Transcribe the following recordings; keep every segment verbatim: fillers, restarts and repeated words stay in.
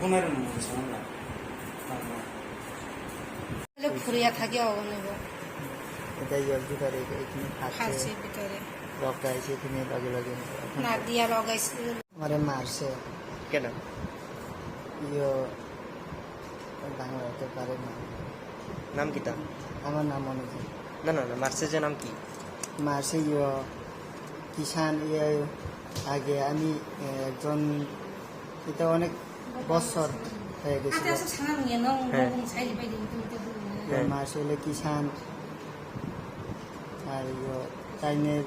Pune rwngmung se wngkha. Look, ফুরিয়া থাকে অগণিব। এটা ইয়ার ভিতরে এখানে ফার্সে ফার্সে ভিতরে। রক গাইছে এখানে লগে লগে। না, দিয়া লগাইছে। আমারে মারছে। কেন? ইয়ো, বাংলা হতে পারে না। নাম কিতা? আমার নাম মনোজিৎ। না, না, না, মারছে যে নাম কি? মারছে ইয়ো, কিষান, ইয়ে, আগে আমি, এ, একজন, এটা অনেক বছর হয়ে গেছিল। আচ্ছা, আচ্ছা, সারা নিয়ে নাও, হ্যাঁ। নতুন সাইজ পাই দিন, তুমি তো বললে। হ্যাঁ। মারছে হলে কিষান, আর ইয়ো, তাইনের,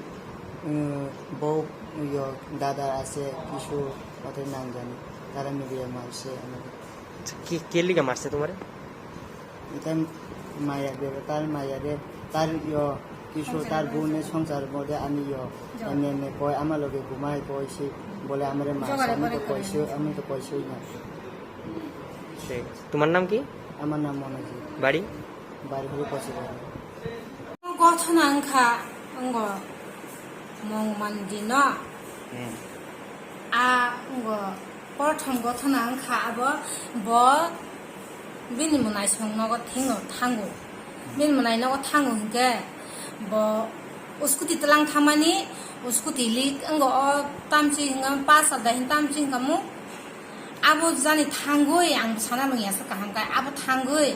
উম, বউ, ইয়ো, দাদা আছে, কিছু ওদের নাম জানি, তারা মিলিয়ে মারছে আমাকে। আচ্ছা, কে, কে লিগা মারছে তোমারে? এটা মায়া দেব, তার মায়া দেব, তার ইয়ো, কিছু তার বোনের সংসার মধ্যে আমি ইয়ো, এমনি এমনি কয়, আমার লগে ঘুমাই কয়, সে বলে, "আমারে মারছে, আমি তো কইছি, আমি তো কইছি না।" ঠিক আছে। তোমার নাম কি? আমার নাম মনোজিৎ। বাড়ি? বাড়ি হলো Kachubari. Gothona wngkha, wngo, mongmani dino. Hmm. A, wngo, prothom gothona wngkha abo, bo bini mwnaisong nogo thengno thango. Bini mwnai nogo thango hinkhe, bo scooty tlang thangmani, scooty lik wngo, o tamchi hinga, pas adai hin tamchi hinga mu. Abo jani thangwi ang sana manya sa kaham kai, abo thangwi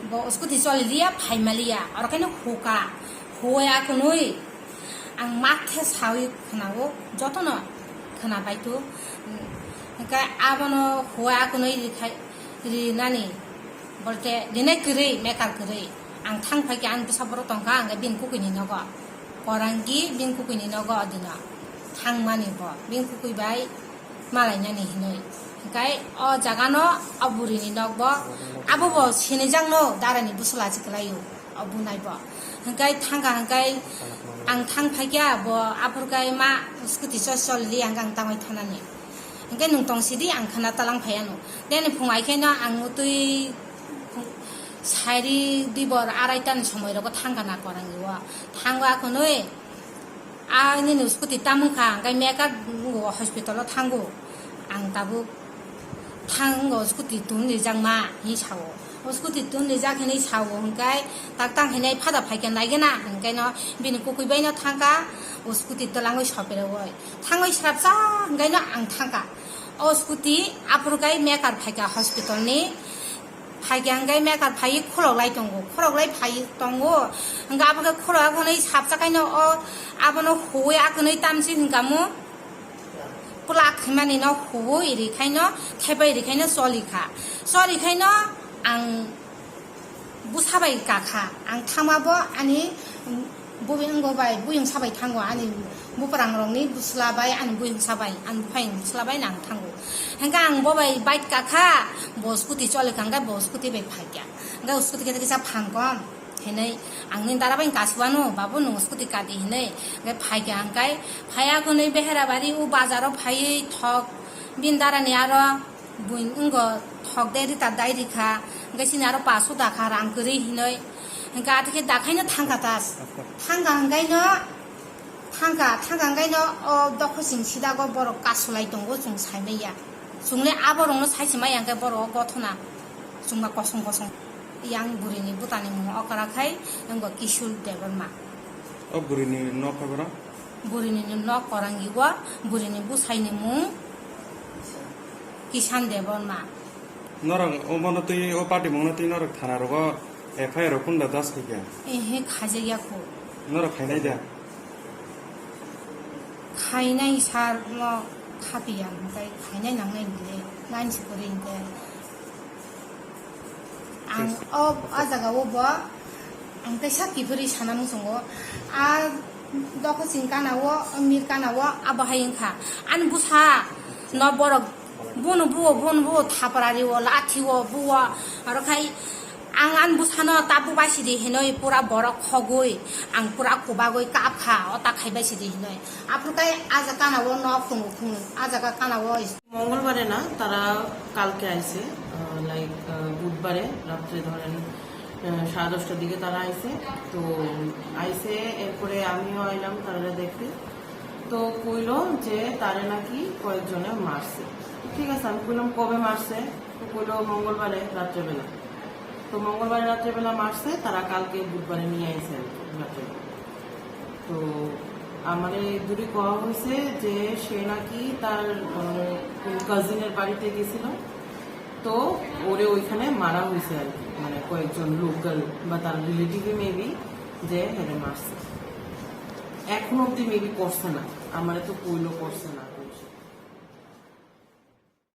bo scooty choli liya, phai maliya, oro kaino huka, huya kunui ang mathe sawi khwnao, jotono khwna baitu. Hingkai abono huya kunui rikhai, rinani, bolte rinai kwrwi, mekar kwrwi. Ang thang phaikhe ang bwsa borok tongkha, ang bini kukuini nogo. Korangi bini kukuini nogo odino. Thangmani bo, bini kukui bai malainani hinui. Hingkai o jagano o burini nokbo, abo bo sinijakno darani bwswla se kwlaio, o bunai bo. Hingkai thangkha hingkai ang thang phaikha bo aphurkai ma scooty chos choli hingkha ang tangwi thanani. Hingkai nwng tongsidi ang khwna talang phaiano. Teni phung aikhaino ang mutui sairi dibor araitani somoi rogo thangkha na Korangi o. Thangwa khwnwi A nini scooty tamung kha, hingkai mekar hospital o thango. Ang tabuk thango scooty tun rijak ma, hinwi sao. O scooty tun rijak hinwi sao, hingkai tak tang hinwi phada phaikha naigena, hingkaino bini kukui baino thangkha, o scooty twlangwi soperoi. Thangwi srapsa, hingkaino ang thangkha. O scooty aphuru kai mekar phaikha hospital ni. Phaikha hingkai mekar phaiwi khulok lai tongo, khulok lai phaiwi tongo. Hingkha abo khe khulok hwnwi sapsa kaino o abono huwi akhwnwi tamsi hingkamu pwla khimani no huwi rikhaino, thepai rikhaino cholikha. Cholikhaino ang bwsa bai kakha, ang thangma bo ani Bubui wngbo bai buyung sabai thango, ani buprangrokni bwsla bai, ani buyung sabai, ani buphayung bwsla bai nang thango. Hingke ang bo bai bike kakha, bo scooty choli kha, hingke bo scooty bai phaikha. Hingke scooty khe kisa phangkon hinui, ang ni dara bai kasiwano, "Babu, nwng scooty kadi," hinui. Hingke phaikha, hingke phaiya khwnui Beherabari o bazaro phaiwi thok, bini darani aro Buini wngkha thok de rita dai rikha, hingke chini aro paso dakha rang kwrwi hinui, hingke atikhe dakhaino thangkha tas. Thangkha hingkaino, thangkha, thangkha hingkaino o dokhosing sidago borok kasulai tongo chwng saimanya. Chwngle aborokno saisi maya hingke borok o gothona chwngma kosong kosong. Yang burini bwtani mung okra khai wngkha Kishul Debbarma. O burini nok khe boro? Burini nok Korangi o, burini bwsaini mung Kishan Debbarma. Norok omono twi, o party mungno twi norok thana rogo F I R rok kunda das khaikha? Ehe, khaijakya kho. Norok khainai da? Khainai sir no khapiya, hwnkhe khainai nangnai hwnkhe, nine se kwrwi hwnkhe. Ang o, o jaga o bo, ang kaisa kiphilwi sana muchungo. A dokhosing kana o, mir kana o, abo hai wngkha. Ani bwsa no borok bono buo, bono buo thapra rio, lathi o buo. Aro khai ang ani bwsano tabuk bai sidi hinui pura borok khogwi, ang pura kubagwi kapkha, o ta khai bai sidi hinui. Aphuru khai a jaga kana o nok tongo khung, a jaga kana o. মঙ্গলবারে না, তারা কালকে আইছে, আহ, লাইক, আহ, বুধবারে রাত্রে ধরেন, আহ, সাড়ে দশটার দিকে তারা আইছে। তো আইছে, এরপরে আমিও আইলাম তারা দেখতে। তো কইলো যে তারে নাকি কয়েকজনে মারছে। ঠিক আছে, আমি কইলাম, "কবে মারছে?" তো কইলো, "মঙ্গলবারে রাত্রেবেলা।" তো মঙ্গলবারে রাত্রেবেলা মারছে, তারা কালকে বুধবারে নিয়ে আইছে আর কি রাত্রেবেলা। তো আমারে দূরে কওয়া হয়েছে যে সে নাকি তার, আহ, কাজিনের বাড়িতে গেছিল, তো ওরে ওইখানে মারা হয়েছে আর কি, মানে কয়েকজন লোকাল বা তার রিলেটিভে মেবি যে হেরে মারছে। এখন অব্দি মেবি করছে না, আমারে তো কইলো করছে না।